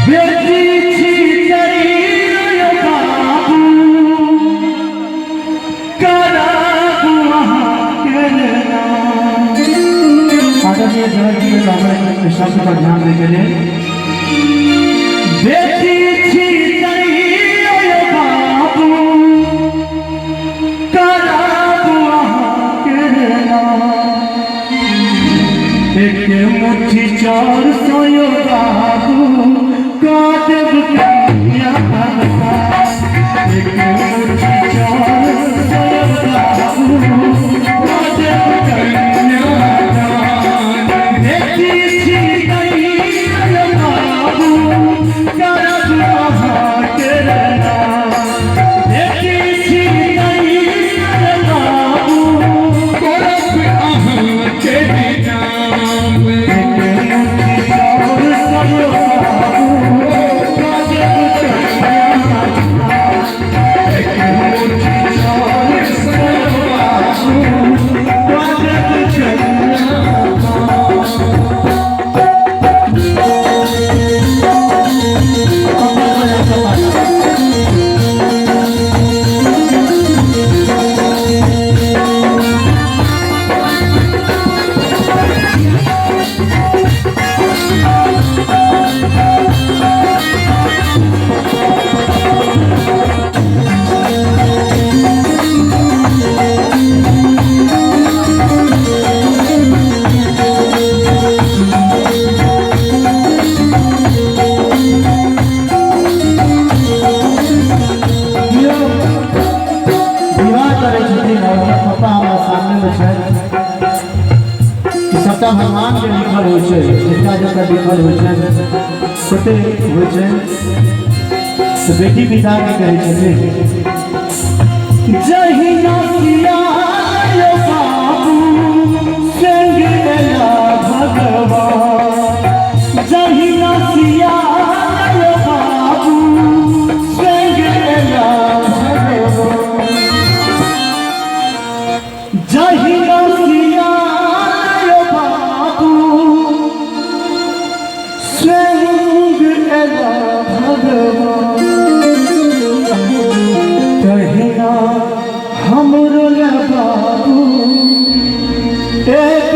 बेटी छी तैयो बाबू करब अहाँके नाम। आदरणीय जनक जी के हमर शब्द पर ध्यान दै के लेल बेटी छी तैयो बाबू करब अहाँके नाम। एक मुट्ठी चाउर सोयो बाबू कऽ देब कन्या एक मुट्ठी चाउर सोयो बाबू कऽ देब कन्या बेटी छी तैयो बाबू करब अहाँके नाम। बेटी छी तैयो बाबू करब अहाँके नाम। एक मुट्ठी चाउर सोयो बाबू कऽ देब कन्या एक मुट्ठी चाउर सयो बाबू कऽ देब कन्या। केओ विवाह करै छथिन और हमर पापा हमरा सामनेमे छथि ई सबटा भगवान के लिखल होइ छै, जिनका जतऽ लिखल होइ छै ओते होइ छै। तऽ बेटी पिता के कहै छथिन जहिना सिया यो बाबू संग एला भगवान, जहिना सिया यो बाबू संग एला भगवान, जहिना सिया यो बाबू संग एला भगवान, तहिना हमरो ले बाबू एक